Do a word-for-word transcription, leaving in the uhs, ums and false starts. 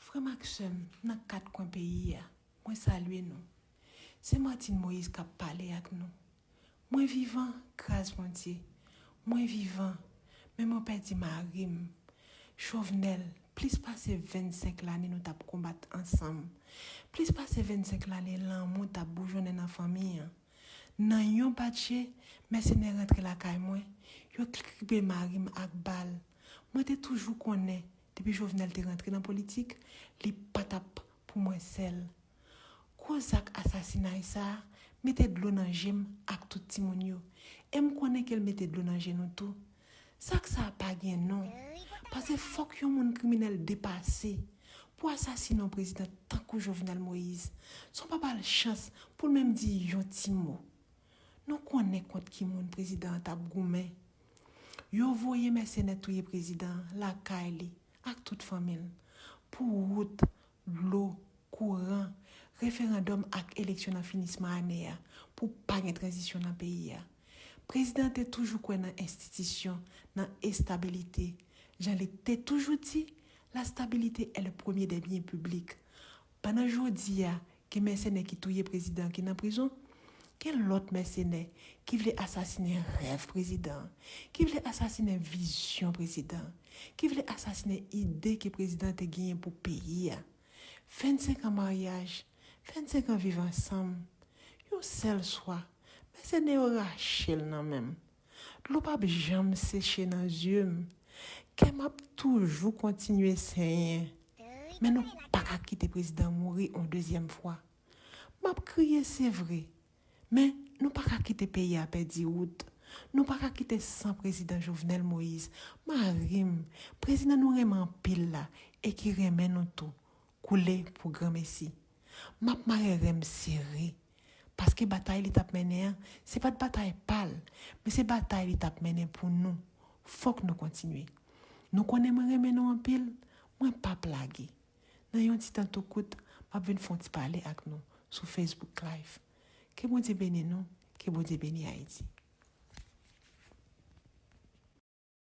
Frè m ak sè m nan kat kwen peyi a, mwen salye nou. Se Martine Moïse k ap pale ak nou. Mwen vivan, gras Bondye. Mwen vivan, men mwen pèdi mari m. Jovenel, plis pase vennsenk lane nou t ap konbat ansanm. Plis pase vennsenk lane lanmou t ap boujonnen nan fanmi an. Nan yon batje, mèsenè rantre lakay mwen, yo kribe mari m ak bal. Mwen te toujou konnen, depi Jovenel te rantre nan politik, li pa t ap pou mwen sèl. Gwo zak asasinay sa a mete dlo nan je m ak tout timoun yo. E m konnen ke l mete dlo nan je nou tou. Zak sa a pa gen non. Paske fòk yon moun kriminèl depase pou asasine yon prezidan tankou Jovenel Moïse, san w pa ba l chans pou l menm di yon ti mo. Nou konnen kont ki moun prezidan an t ap goumen. Yo voye mèsenè touye prezidan an lakay li ak tout fanmi l pou wout, dlo, kouran, referandòm ak eleksyon nan finisman ane a pou pa gen tranzisyon nan peyi a. Prezidan an te toujou kwè nan enstitisyon, nan estabilite. Jan li te toujou di, la stabilité est le premier des biens publics. Pandan jodi a, gen mèsenè ki touye prezidan ki nan prizon, gen lòt mèsenè ki vle asasinen rèv prezidan, ki vle asasinen vizyon prezidan, ki vle asasinen ide ke prezidan te genyen pou peyi a. Vennsenk an maryaj, vennsenk an viv ansanm. Yon sèl swa, mèsenè yo rache l nan men m. Dlo p ap janm seche nan zye m. Kè m ap toujou kontinye senyen. Men nou pa ka kite prezidan mouri yon dezyèm fwa. M ap kriye, se vre. Men nou pa ka kite peyi a pèdi wout. Nou pa ka kite san prezidan Jovenel Moïse, mari m, prezidan nou renmen anpil la e ki renmen nou tou, koule pou granmesi. M ap mare ren m sere. Paske batay li t ap mennen an, se pa t batay pa l, men se batay li t ap mennen pou nou. Fòk nou kontinye. Nou konnen mwen renmen nou anpil, mwen p ap lage. Nan yon ti tan tou kout, m ap vin fè yon ti pale ak nou sou Facebook Live. Ke Bondye beni nou, ke Bondye beni Ayiti.